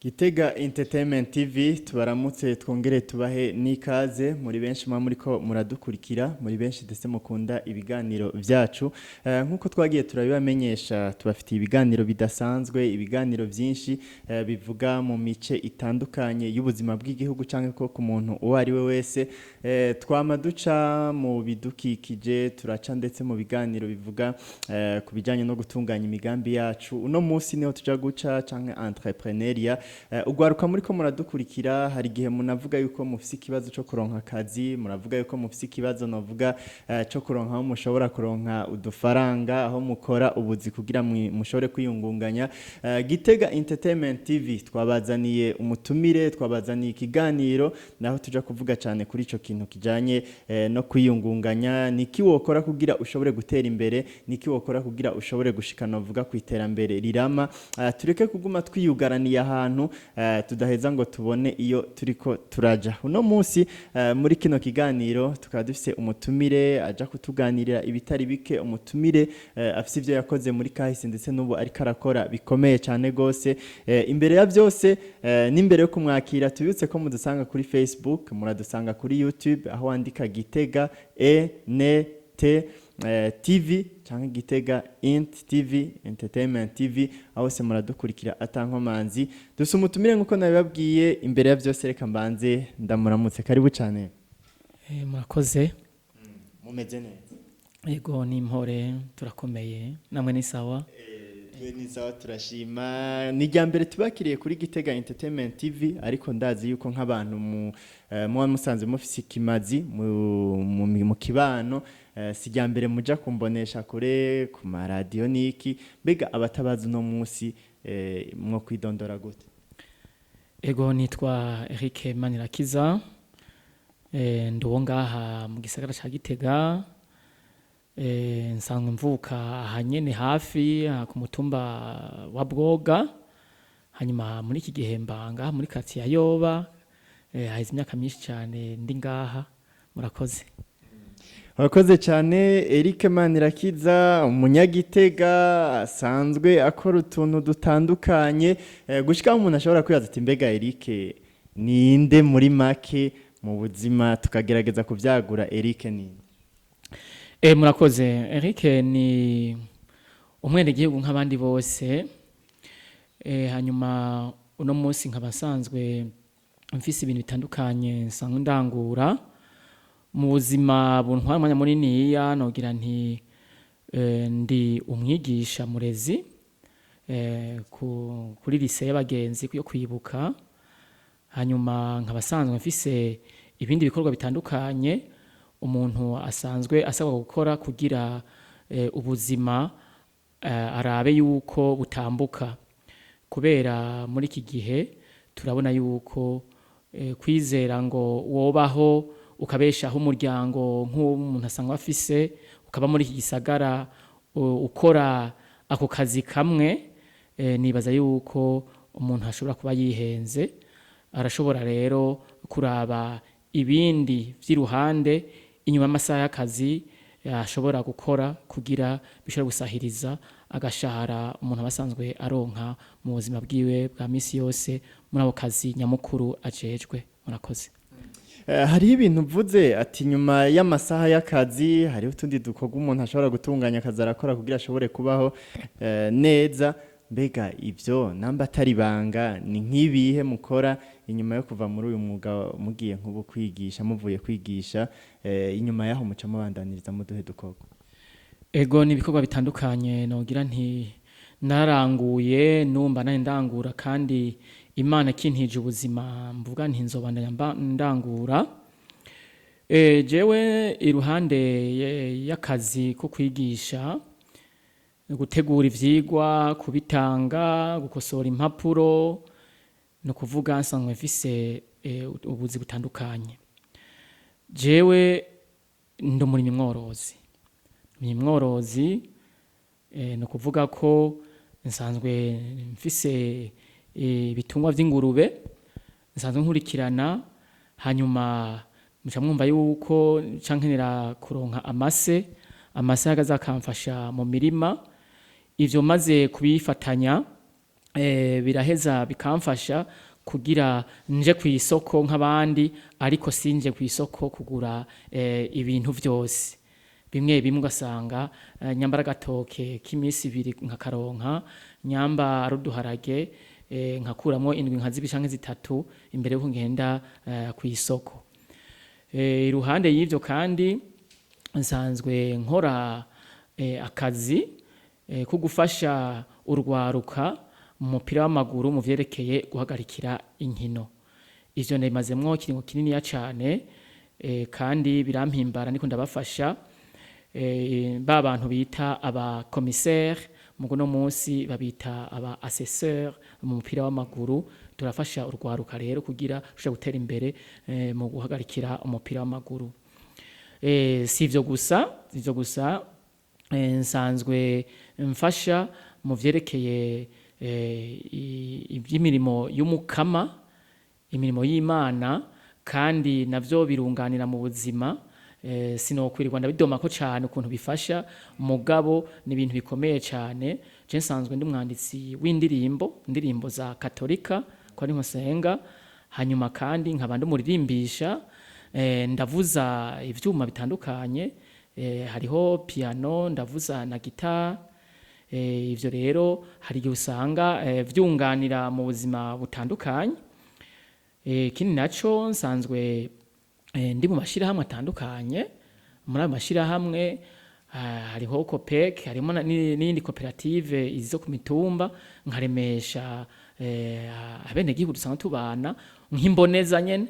Gitega Entertainment TV, tubaramutse twongere tubahe n'ikaze. Muri benshi muba muriko muradukurikira, muri benshi ndetse mukunda ibiganiro vyacu. Nk'uko twagiye turabibamenyesha, tubafitiye ibiganiro bidasanzwe, ibiganiro vyinshi bivuga mu mice itandukanye y'ubuzima bw'igihugu canke ko ku muntu uwo ari we wese. Twama duca mu bidukikije, turaca ndetse mu biganiro bivuga ku bijanye no gutunganya imigambi yacu. Uno munsi niho tuja guca canke entrepreneuriat. Ugwaruka muriko muradukurikira, hari igihe munavuga yuko mufise ikibazo co kuronka akazi, muravuga yuko mufise ikibazo novuga co kuronka aho mushobora kuronka udufaranga, aho mukora ubuzi kugira mushobore kwiyungunganya. Gitega Entertainment TV twabazaniye umutumire, twabazaniye ikiganiro naho tuja kuvuga cyane kuri ico kintu kijanye no kwiyungunganya. Niki wokora kugira ushobore gutera imbere? Niki wokora kugira ushobore gushika novuga ku iterambere rirama? Tureke kuguma twiyugaraniye ahantu tudaheza ngo tubone iyo turiko turaja. Uno munsi muri kino kiganiro tukaba dufise umutumire aja kutuganirira ibitari bike, umutumire afise ivyo yakoze muri kahise ndetse n'ubu ariko arakora bikomeye cyane gose. Imbere ya byose n'imbere yo kumwakira, tubibutse ko mudusanga kuri Facebook, muradusanga kuri YouTube, aho wandika Gitega E N T TV canke Gitega Int TV, Entertainment TV, aho hose muradukurikira atankomanzi. Dufise umutumire nk'uko nabibabwiye. Imbere ya byose reka mbanze ndamuramutse. Karibu cyane. Murakoze. Mumeze neza? Yego, ni impore, turakomeye. Namwe ni sawa? Twe ni sawa, turashima. Ni irya mbere tubakiriye kuri Gitega Entertainment TV, ariko ndazi yuko nk'abantu muba musanzwe mufise ikimazi mu kibano, si irya mbere muja kumbonesha kure ku maradiyo niki. Mbega abatabazi uno munsi, mwo kwidondora gute? Ego, nitwa Eric Manirakiza. Ndi uwo ngaha mu gisagara ca Gitega. Nsanzwe mvuka aha nyene hafi aha ku mutumba wa Bwoga. Hanyuma muri iki gihe mba ngaha muri quartier ya Yoba. Haheze imyaka myinshi cane ndi ngaha. Murakoze. Wakoze cyane, Eric Manirakiza, umunyagitega asanzwe akora utuntu dutandukanye. Gushika umuntu ashobora kwibaza ati: "Mbega Eric ninde muri make mu buzima?" Tukagerageza kuvyagura. Eric ninde? Murakoze. Eric ni umwenegihugu nk'abandi bose. Hanyuma uno munsi nkaba nsanzwe mfise ibintu bitandukanye nsanzwe ndangura mu buzima buntwara umwanya muniniya. Nogira nti ndi umwigisha murezi kuri lycée y'abagenzi yo kwibuka. Hanyuma nkaba asanzwe mfise ibindi bikorwa bitandukanye umuntu asanzwe asabwa gukora kugira ubuzima arabe yuko butambuka, kubera muri iki gihe turabona yuko kwizera ngo wobaho ukabeshaho umuryango nk'uwo umuntu asanzwe afise, ukaba muri iki gisagara ukora ako kazi kamwe, nibaza yuko umuntu ashobora kuba yihenze. Arashobora rero kuraba ibindi vy'iruhande inyuma y'amasaha y'akazi ashobora gukora kugira bishobore gusahiriza agashahara umuntu aba asanzwe aronka mu buzima bwiwe bwa misi yose muri ako kazi nyamukuru ajejwe. Murakoze. Hariho ibintu uvuze ati nyuma y'amasaha y'akazi hariho utundi dukorwa umuntu ashobora gutunganya akazi arakora kugira ashobore kubaho neza. Mbega ivyo namba atari ibanga, ni nk'ibihe mukora inyuma yo kuva muri uyu mwuga, mugiye nk'ubu kwigisha, muvuye kwigisha, inyuma yaho muca mubandaniriza muduhe dukorwa? Ego, ni ibikorwa bitandukanye. Nogira nti naranguye numva nari ndangura, kandi Imana ikintije ubuzima mvuga nti nzobandanya ndangura. Jewe iruhande y'akazi ko kwigisha, gutegura ivyigwa, kubitanga, gukosora impapuro, ni ukuvuga nsanzwe mfise ubuzi butandukanye. Jewe ndi umurimyi mworozi. Umurimyi mworozi, ni ukuvuga ko nsanzwe mfise ibitungwa vy'ingurube nsanzwe nkurikirana. Hanyuma muca mwumva yuko nca nkenera kuronka amase, amase akamfasha mu mirima. Ivyo maze kubifatanya Biraheza bikamfasha kugira nje ku isoko nk'abandi, ariko sinje ku isoko kugura ibintu vyose. Bimwe bimwe ugasanga nyambara agatoke k'iminsi 2 nkakaronka, nyamba ari uduharage nkakuramwo indwi nka zibiri canke zitatu imbere yuko ngenda kw'isoko. Iruhande y'ivyo kandi nsanzwe nkora akazi ko gufasha urwaruka mu mupira w'amaguru mu vyerekeye guhagarikira inkino. Ivyo ndabimazemwo ikiringo kininiya cane, kandi birampimbara ndiko ndabafasha. Ba bantu bita aba commissaire, muga uno munsi babita aba assesseur mu mupira w'amaguru. Turafasha urwaruka rero kugira rushobore gutera imbere mu guhagarikira umupira w'amaguru. Si ivyo gusa, nsanzwe mfasha mu vyerekeye ivy'imirimo y'umukama, imirimo y'Imana, kandi navyo birunganira mu buzima. Sinokwirirwa ndabidomako cane ukuntu bifasha, mugabo ni ibintu bikomeye cane. Je nsanzwe ndi umwanditsi w'indirimbo, indirimbo za katolika ko ariho nsenga, hanyuma kandi nkaba ndi umuririmbisha, ndavuza ivyuma bitandukanye, hariho piano, ndavuza na guitar. Ivyo rero hari igihe usanga vyunganira mu buzima butandukanye. Ikindi naco, nsanzwe ndi mu mashirahamwe atandukanye. Muri ayo mashirahamwe hariho COPEC, harimo n'iyindi koperative izo ku mitumba, nkaremesha abenegihugu dusanzwe tubana nk'imboneza nyene.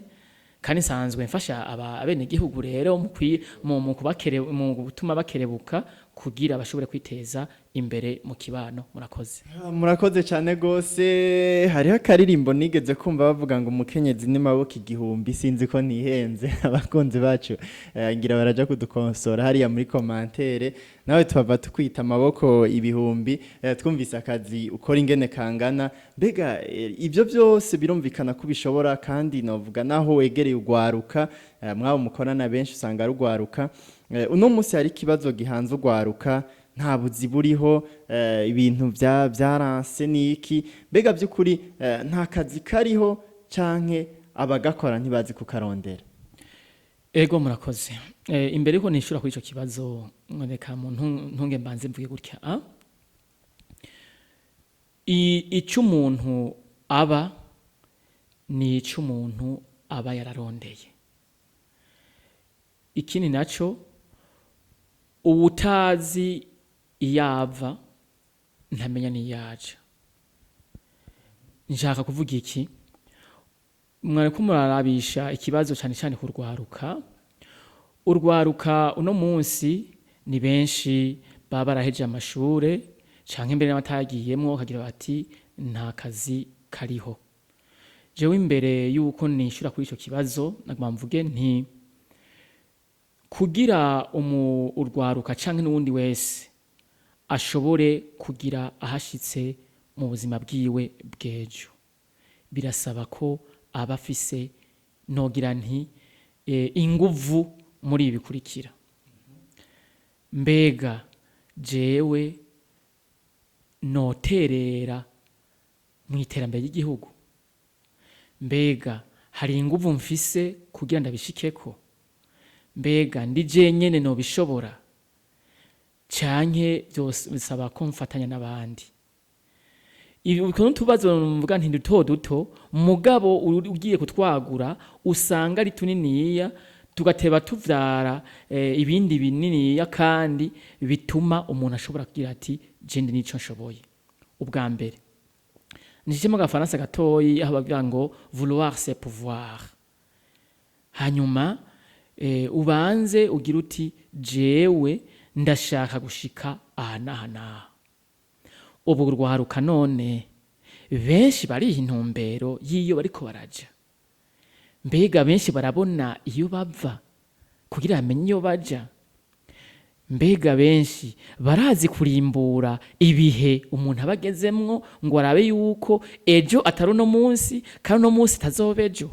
Kandi nsanzwe mfasha abenegihugu rero mu gutuma bakerebuka kugira bashobore kwiteza imbere mu kibano. Murakoze. Murakoze cyane gose. Hariho akaririmbo nigeze kumva bavuga ngo umukenyezi ni maboko igihumbi, sinzi ko nihenze. Abakunzi bacu ngira baraja kudukonsora hariya muri commentaire. Nawe tuhava tukwita amaboko ibihumbi. Twumvise akazi ukora ingene kangana. Mbega ibyo byose birumvikana ko ubishobora, kandi novuga naho wegereye ugwaruka, mwabo mukorana benshi usanga rugwaruka. Uno munsi hari ikibazo gihanze ugwaruka: nta buzi buriho, ibintu bya byaranse niki. Mbega by'ukuri nta kazi kariho, canke abagakora ntibazi kukarondera? Ego, murakoze. Imbere yuko nishura kuri ico kibazo, reka mu ntunge mbanze mvuge gutya: ico umuntu aba ni ico umuntu aba yararondeye. Ikindi naco, uwutazi iyo ava ntamenya n'iyo aja. Nshaka kuvuga iki? Mwariko murarabisha ikibazo cane cane ku rwaruka. Urwaruka uno munsi ni benshi baba barahejeje amashure, canke mbere n'abatayagiyemwo, bakagira bati nta kazi kariho. Jewe, imbere yuko nishura kuri ico kibazo, nagomba mvuge nti kugira urwaruka canke n'uwundi wese ashobore kugira ahashitse mu buzima bwiwe bw'ejo, birasaba ko aba afise, nogira nti inguvu muri ibi bikurikira: mbega jewe noterera mu iterambere ry'igihugu? Mbega hari inguvu mfise kugira ndabishikeko? Mbega ndi jenyene nobishobora, canke vyose bisaba ko mfatanya n'abandi? Ibi utwo n'utubazo mvuga nti duto duto, mugabo ugiye kutwagura usanga ari tuniniya, tugateba tuvyara ibindi bininiya, kandi bituma umuntu ashobora kugira ati je ndi nico nshoboye. Ubwa mbere nishemo agafaransa gatoyi aho bavuga ngo "vouloir, c'est pouvoir". Hanyuma ubanze ugira uti jewe ndashaka gushika aha n'aha n'aha. Ubu rwaruka none benshi bariha intumbero y'iyo bariko baraja. Mbega benshi barabona iyo bava kugira bamenye iyo baja? Mbega benshi barazi kurimbura ibihe umuntu aba agezemwo ngo arabe yuko ejo atari uno munsi, kandi uno munsi atazoba ejo?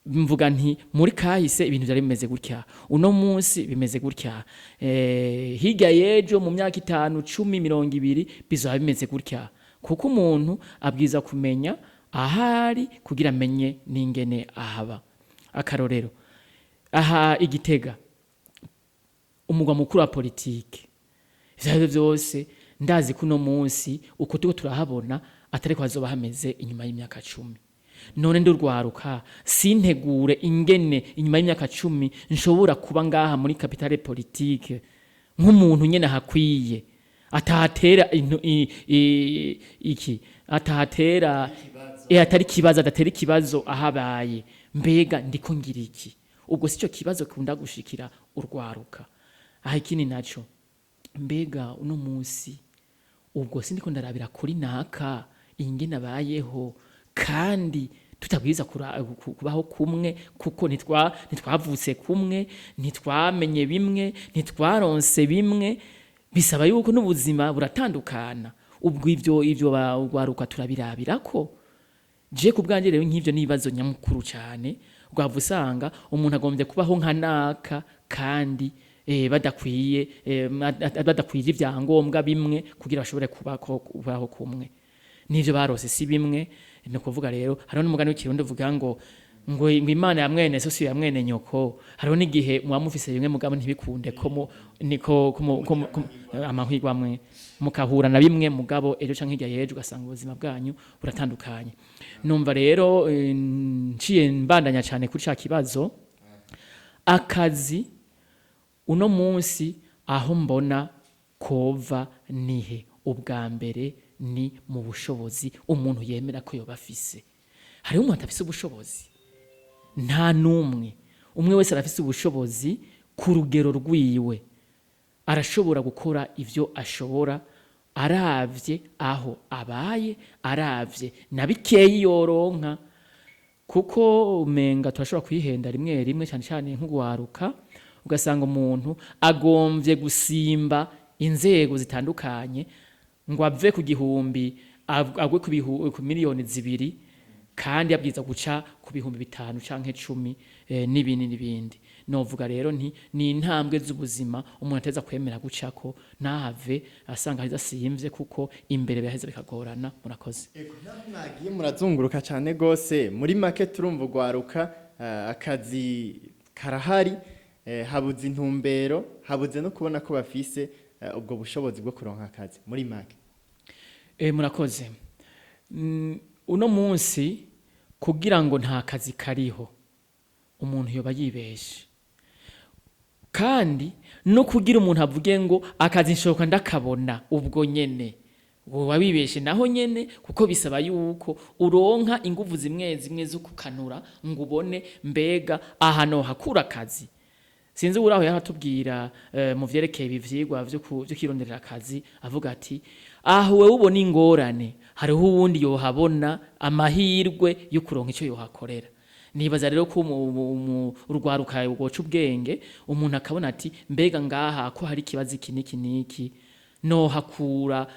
Mvuga nti muri kahise ibintu vyari bimeze gutya, uno munsi bimeze gutya, hirya y'ejo mu myaka 5, 10, 20 bizoba bimeze gutya. Kuko umuntu abwiza kumenya ahari kugira amenye n'ingene ahaba. Akarorero, aha Igitega, umugwa mukuru wa politike, ivyo arivyo vyose ndazi ko uno munsi uko turiko turahabona atariko hazoba hameze inyuma y'imyaka 10. None ndurwaruka, sintegure ingene inyuma y'imyaka 10 nshobora kuba ngaha muri capitale politique nk'umuntu nyene hakwiye, atahatera iki atahatera atari kibazo, adatera ikibazo ahabaye. Mbega ndiko ngira iki? Ubwo sico kibazo kunda gushikira urwaruka. Aha ikindi naco, mbega uno munsi ubwo sindiko ndarabira kuri naka ingene abayeho, kandi tutabwiza kubaho kumwe, kuko ntitwavutse kumwe, ntitwamenye bimwe, ntitwaronse bimwe. Bisaba yuko n'ubuzima buratandukana. Ubwo ivyo urwaruka turabirabirako. Je ku bwanjye rero, nk'ivyo n'ibibazo nyamukuru cyane. Ugahava usanga umuntu agombye kubaho nka naka, kandi badakwiye badakwije ibyangombwa bimwe kugira bashobore kubaho kumwe. N'ivyo barose si bimwe. Ni ukuvuga rero, hariho n'umugani w'Ikirundi uvuga ngo Imana ya mwene so si ya mwene nyoko. Hariho n'igihe muba mufise bimwe, mugabo ntibikunde ko mu niko ko amahirwe amwe mukahura na bimwe, mugabo ejo canke hirya y'ejo ugasanga ubuzima bwanyu buratandukanye. Numva rero nciye mbandanya cyane kuri ca kibazo, akazi uno munsi aho mbona kova nihe? Ubwa mbere ni mu bushobozi umuntu yemera ko yoba afise. Hariho umuntu adafise ubushobozi? Nta n'umwe. Umwe wese arafise ubushobozi ku rugero rwiwe, arashobora gukora ivyo ashobora aravye aho abaye, aravye na bikeyi yoronka. Kuko umenga turashobora kwihenda rimwe rimwe, cyane cyane nk'ugwaruka, ugasanga umuntu agomvye gusimba inzego zitandukanye ngo ave ku 1000 agwe ku 2 miliyoni, kandi abwiza guca ku 5000 canke 10, n'ibindi n'ibindi. Novuga rero nti ni intambwe z'ubuzima umuntu ateza kwemera gucako, ntahave asanga aheza asimvye, kuko imbere biraheza bikagorana. Murakoze. Ego, naho mwagiye murazunguruka cyane gose, muri make turumva urwaruka, akazi karahari, habuze intumbero, habuze no kubona ko bafise ubwo bushobozi bwo kuronka akazi muri make. Murakoze. Uno munsi kugira ngo nta kazi kariho, umuntu yoba yibeshe. Kandi no kugira umuntu avuge ngo akazi nshoka ndakabona ubwo nyene, woba wibeshe naho nyene, kuko bisaba yuko uronka inguvu zimwe zimwe zo kukanura ngo ubone mbega aha nohakura akazi. Sinzi uraho yaratubwira mu vyerekeye ibi vyigwa vyo kwironderera akazi, avuga ati aho wewe ubona ingorane, hariho uwundi yohabona amahirwe yo kuronka ico yohakorera. Nibaza rero ko urwaruka rwoca ubwenge, umuntu akabona ati mbega ngaha ko hari ikibazo iki n'iki n'iki, nohakura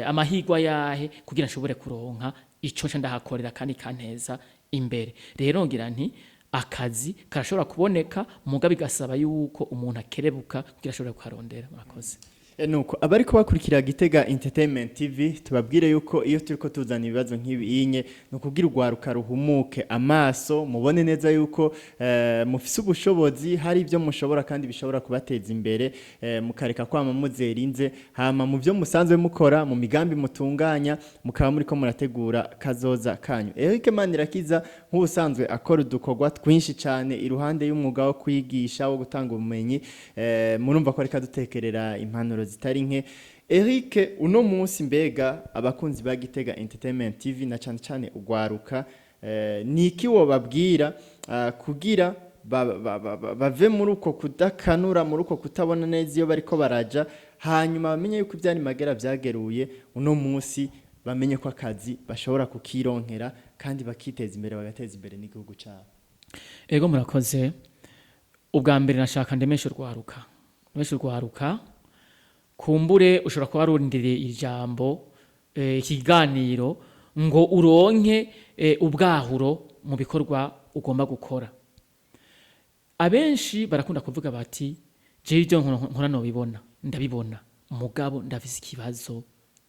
amahirwe ayahe kugira nshobore kuronka ico nca ndahakorera kandi kanteza imbere. Rero ngira nti akazi karashobora kuboneka, muga bigasaba yuko umuntu akerebuka kugira ashobore kukarondera. Murakoze. Nuko abariko bakurikira Gitega Entertainment TV, tubabwire yuko iyo turiko tuzana ibibazo nk'ibinye ni ukugira urwaruka ruhumuke amaso, mubone neza yuko mufise ubushobozi, hari ibyo mushobora kandi bishobora kubateza imbere, mukareka kwama muzerinze, hama mu byo musanzwe mukora, mu migambi mutunganya, mukaba muriko murategura kazoza kanyu. Eric Manirakiza nk'ubusanzwe akora udukorwa twinshi cyane iruhande y'umwuga wo kwigisha, wo gutanga ubumenyi, murumva ko ariko adutekerera impanuro zitari nke. Eric, uno munsi mbega abakunzi ba Gitega Entertainment TV na cyane cyane ugwaruka, ni iki wobabwira kugira bave muri uko kudakanura, muri uko kutabona neza iyo bariko baraja, hanyuma bamenye yuko ibyari magera byageruye, uno munsi bamenye ko akazi bashobora kukironkera kandi bakiteza imbere, bagateza imbere n'igihugu cyabo? Ego, murakoze. Ubwa mbere nashaka ndemeshe urwaruka, ndemeshe urwaruka. Kumbure ushobora kuba warurindiriye ijambo, ikiganiro, ngo uronke ubwahuro mu bikorwa ugomba gukora. Abenshi barakunda kuvuga bati jewe ibyo nkora nobibona, ndabibona, mugabo ndafise ikibazo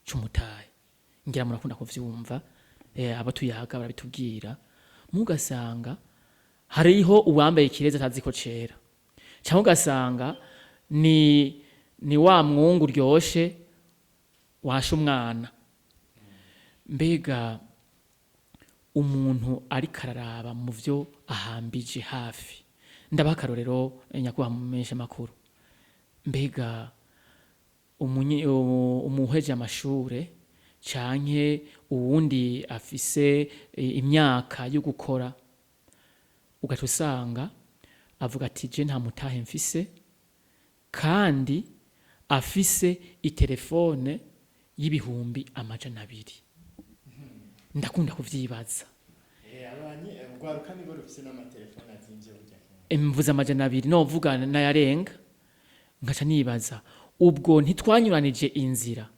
c'umutahe. Ngira murakunda kuvyumva, abo tuyaga barabitubwira. Mugasanga hariho uwambaye ikirezi atazi ko cera, cyangwa ugasanga ni wa mwungu uryoshe washa umwana. Mbega umuntu ariko araraba mu byo ahambije hafi, ndabaha akarorero, nyakubahwa mumenyesha makuru. Mbega umuheje amashure canke uwundi afise imyaka yo gukora, ugaca usanga avuga ati: "Je nta mutahe mfise", kandi afise itelefone y'200,000. Ndakunda kuvyibaza. Urwaruka nibo rufise n'amatelefone azimvye burya kenshi. Mvuze 200, novuga n'ayarenga. Nkaca nibaza: ubwo ntitwanyuranije inzira?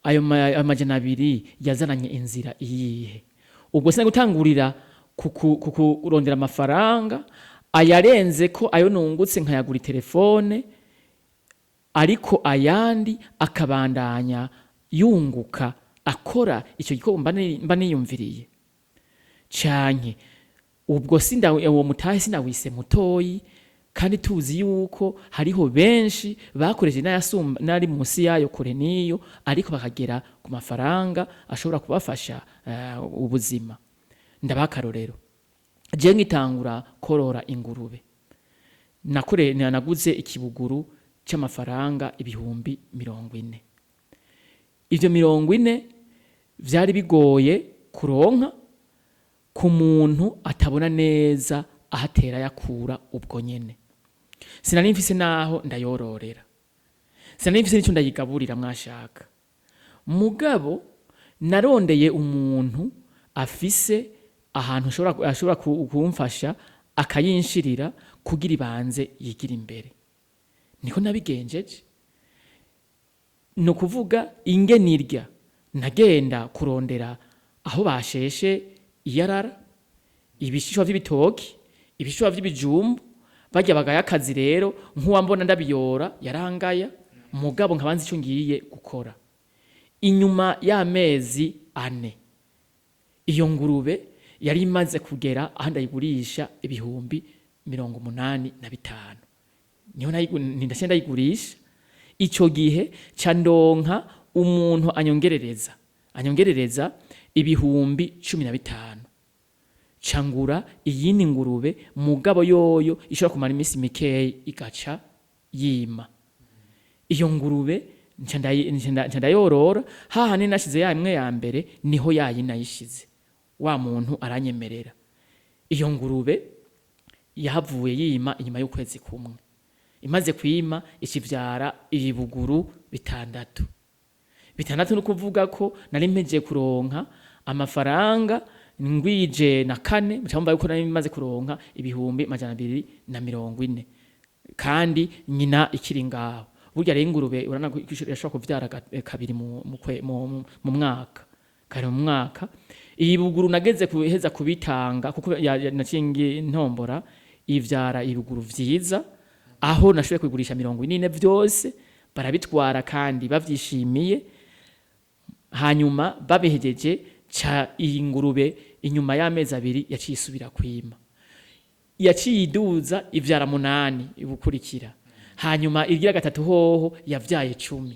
Ayo 200 yazananye inzira iyihe? Ubwo sina gutangurira kukurondera amafaranga ayarenze ko ayo nungutse nkayagura telefone, ariko ayandi akabandanya yunguka akora icyo gikorwa mba niyumviriye? Canke ubwo sinda uwo mutahe sinawise mutoyi, kandi tuzi yuko hariho benshi bakoresheje n'ayasumba n'ari munsi yayo kure n'iyo, ariko bakagera ku mafaranga ashobora kubafasha ubuzima? Ndabaha akarorero. Je nkitangura korora ingurube, nakore naguze ikibuguru c'amafaranga 40,000. Ivyo 40 vyari bigoye kuronka ku muntu atabona neza ahatera yakura. Ubwo nyene sinari mfise naho ndayororera, sinari mfise n'ico ndayigaburira mwashaka. Mugabo narondeye umuntu afise ahantu ashobora kumfasha akayinshirira kugira ibanze yigira imbere. Niko nabigenjeje. Ni ukuvuga ingenirya nagenda kurondera aho basheshe iyarara, ibishishwa vy'ibitoki, ibishishwa vy'ibijumbu, barya bagaya akazi. Rero nk'uwambona ndabiyora yarangaya, mugabo nkabanza ico ngiye gukora. Inyuma y'amezi 4 iyo ngurube yari imaze kugera aho ndayigurisha 85,000. Niho ndaciye ndayigurisha. Ico gihe ca ndonka umuntu anyongerereza 15,000, ca ngura iyindi ngurube, mugabo yoyo ishobora kumara iminsi mikeyi igaca yima. Iyo ngurube nca ndayorora hahandi nashize ya imwe ya mbere, niho yayi nayishize. Wa muntu aranyemerera. Iyo ngurube yahavuye yima inyuma y'ukwezi kumwe. Imaze kwima ikivyara ibibuguru bitandatu. Bitandatu, ni ukuvuga ko nari mpejeje kuronka amafaranga ngwije na kane. Muca mumva yuko nari maze kuronka 240,000, kandi nyina ikiri ngaho. Burya rero ingurube urabona ko irashobora kuvyara kabiri mu mwaka, kare mu mwaka. Iyi buguru nageze kuheza kubitanga kuko naciye ntombora, ivyara ibuguru vyiza, aho nashoboye kubigurisha 40 vyose barabitwara kandi bavyishimiye. Hanyuma babihejeje, ca iyi ngurube inyuma y'amezi 2 yaciye isubira kwima, yaciye iduza ivyara 8 ibukurikira. Hanyuma igira gatatu hoho yavyaye 10,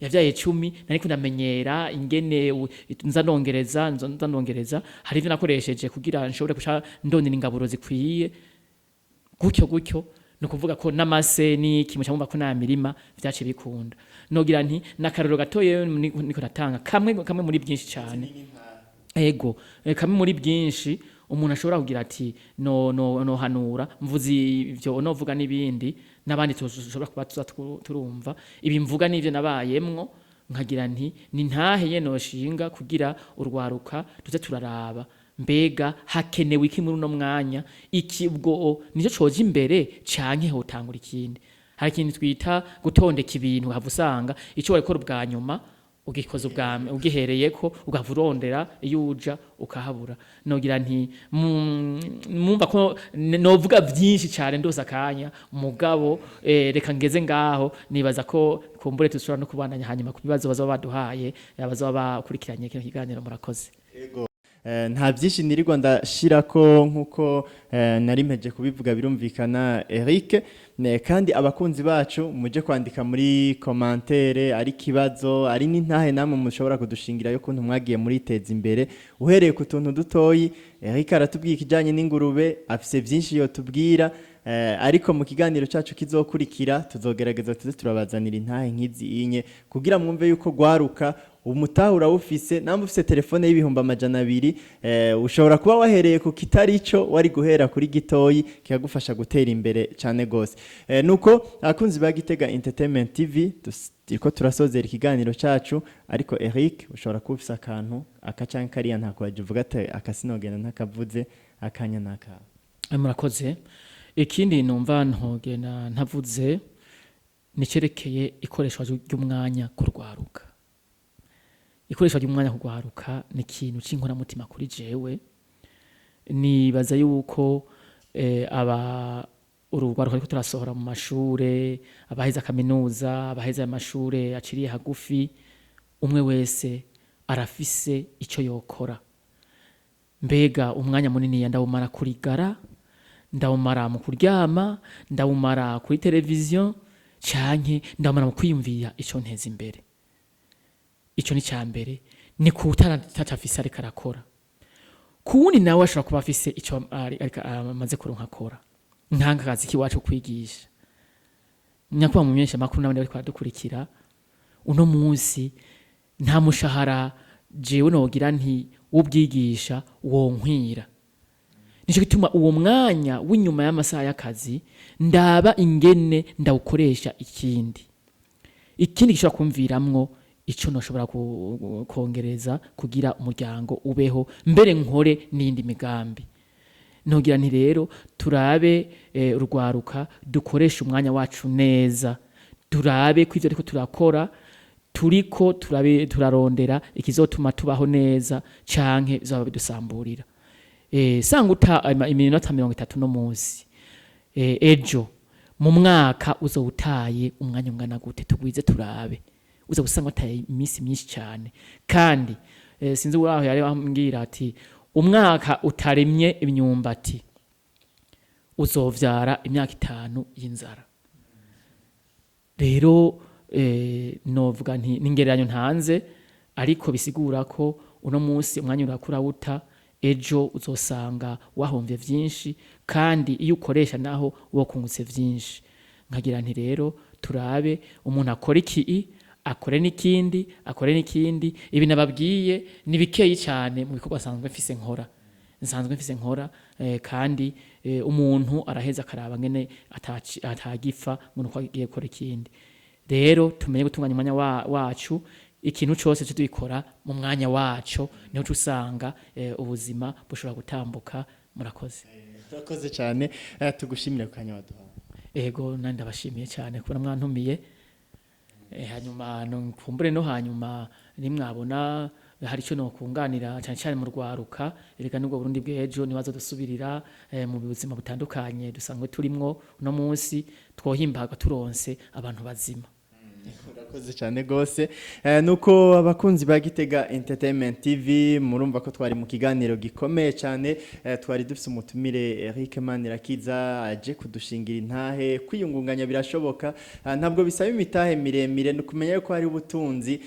yavyaye 10. Nariko ndamenyera ingene nza ndongereza, nza ndongereza. Hari ivyo nakoresheje kugira nshobore guca ndondera ingaburo zikwiye, gutyo gutyo. Ni ukuvuga ko n'amase n'iki, muca mumva ko nta mirima vyaciye bikunda. Nogira nti n'akarorero gatoye niko natanga, kamwe kamwe muri byinshi cane. Ego, kamwe muri byinshi umuntu ashobora kugira ati no hanura mvuze ivyo, novuga n'ibindi n'abandi tushobora kuba tuza turumva ibi mvuga n'ivyo nabayemwo. Nkagira nti ni ntahe ye noshinga kugira urwaruka tuze turaraba mbega hakenewe iki muri uno mwanya, iki ubwo nico coja imbere canke hotangura ikindi. Hari ikintu twita gutondeka ibintu, hava usanga ico warikora ubwa nyuma. Ugikoze ubwame ugihereyeko, ugahava urondera iyo uja ukahabura. Nogira nti mumva ko novuga vyinshi cane ndose akanya, mugabo reka ngeze ngaho. Nibaza ko kumbure dushobora no kubandanya hanyuma ku bibazo bazoba baduhaye, abazoba bakurikiranye kino kiganiro. Murakoze. Nta byinshi nirirwa ndashirako nkuko nari mpeje kubivuga, birumvikana Eric. Kandi abakunzi bacu muje kwandika muri commentaire, ari kibazo, ari n'intahe namwe mushobora kudushingira yo kuntu mwagiye muriteza imbere uhereye ku tuntu dutoyi. Eric aratubwiye ikijanye n'ingurube, afise byinshi yotubwira, ariko mu kiganiro cacu kizokurikira tuzogerageza tuze turabazanira intahe nk'izi inye kugira mwumve yuko gwaruka umutahe urawufise. Namba ufise telefone y'200,000, ushobora kuba wahereye ku kitari ico wari guhera kuri gitoyi kikagufasha gutera imbere cane gose. Nuko abakunzi ba Gitega Entertainment TV, turiko turasozera ikiganiro cacu, ariko Eric ushobora kuba ufise akantu aka canke kariya ntako waje uvuga ati akasinogenda ntakavuze, akanya n'akawe. Murakoze. Ikindi numva ntogenda ntavuze nicerekeye ikoreshwa ry'umwanya ku rwaruka. Ikoreshwa ry'umwanya ku rwaruka ni ikintu c'inkoramutima kuri jewe. Nibaza yuko aba urugwaruka ariko turasohora mu mashure, abaheza kaminuza, abaheza amashure aciriye hagufi, umwe wese arafise ico yokora. Mbega umwanya munini ndawumara kurigara, ndawumara mu kuryama, ndawumara kuri televiziyo, canke ndawumara mu kwiyumvira ico nteza imbere? Ico ni mbere, ni ku utafise ariko arakora. Ku wundi nawe ashobora kuba afise ico ariko amaze kuronka akora, nk'aka kazi k'iwacu kwigisha. Nyakubahwa mu menyesha makuru n'abandi bariko baradukurikira uno munsi, nta mushahara jewe nogira nti w'ubwigisha wonkwira. Nico gituma uwo mwanya w'inyuma y'amasaha y'akazi ndaba ingene ndawukoresha ikindi gishobora kumviramwo ico noshobora kongereza kugira umuryango ubeho, mbere nkore n'iyindi migambi. Nogira nti rero turabe, urwaruka dukoresha umwanya wacu neza, turabe ko ivyo ariko turakora turiko turabe turarondera ikizotuma tubaho neza canke bizaba bidusamburira. Sanga uta iminota 30 no munsi, ejo mu mwaka uzowutaye umwanya ungana gute? Tugwize turabe, uza gusanga wataye iminsi myinshi cyane. Kandi sinzi uraho yari ambwira ati umwaka utaremye imyumbati uzovyara imyaka 5 y'inzara. Rero novuga nti n'ingereranyo ntanze, ariko bisigura ko uno munsi umwanya urakura wuta, ejo uzosanga wahomvye vyinshi, kandi iyo ukoresha naho wokungutse vyinshi. Nkagira nti rero turabe umuntu akora iki, akore n'ikindi, akore n'ikindi. Ibi nababwiye ni bikeyi cyane mu bikorwa asanzwe mfise nkora, nsanzwe mfise nkora, kandi umuntu araheza akaraba ngene atagipfa ngo nuko agiye gukora ikindi. Rero tumenye gutunganya umwanya wacu, ikintu cose tubikora mu mwanya waco, niho usanga ubuzima bushobora gutambuka. Murakoze. Urakoze cyane, tugushimire ku kanya waduhaye. Ego, nandi ndabashimiye cyane kubona mwantumiye. Hanyuma nkumbure no hanyuma nimwabona hari icyo nokunganira cyane cyane mu rwaruka. Erega nubwo Burundi bw'ejo nibazo dusubirira mu buzima butandukanye dusanzwe turimwo uno munsi, twohimbarwa turonse abantu bazima. Urakoze cyane gose. Nuko abakunzi ba Gitega Entertainment TV, murumva ko twari mu kiganiro gikomeye cyane. Twari dufise umutumire Eric Manirakiza aje kudushingira intahe. Kwiyungunganya birashoboka, ntabwo bisaba imitahe miremire, ni ukumenya yuko hari ubutunzi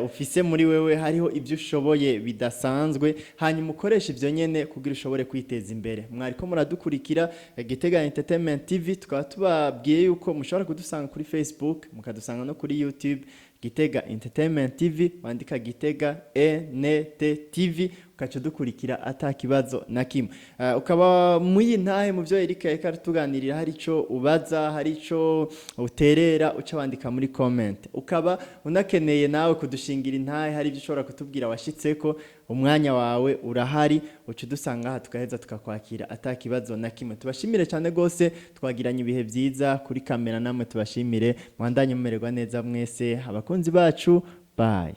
ufise muri wewe, hariho ibyo ushoboye bidasanzwe, hanyuma ukoresha ivyo nyene kugira ushobore kwiteza imbere. Mwariko muradukurikira Gitega Entertainment TV, tukaba tubabwiye yuko mushobora kudusanga kuri Facebook, mukadusanga no kuri YouTube Gitega Entertainment TV. Wandika Gitega ENT TV ukaca dukurikira ata kibazo na kimwe. Ukaba muyi ntahe mu byo Eric yariko aratuganirira, hari ico ubaza, hari ico uterera, uca wandika muri comment. Ukaba unakeneye nawe kudushingira intahe, hari ibyo ushobora kutubwira washitseko, umwanya wawe urahari, uca udusanga aha tugaheza tukakwakira ata kibazo na kimwe. Tubashimire cyane gose, twagiranye ibihe byiza kuri kamera, namwe tubashimire, mwandanye mumererwa neza mwese abakunzi bacu. Bye.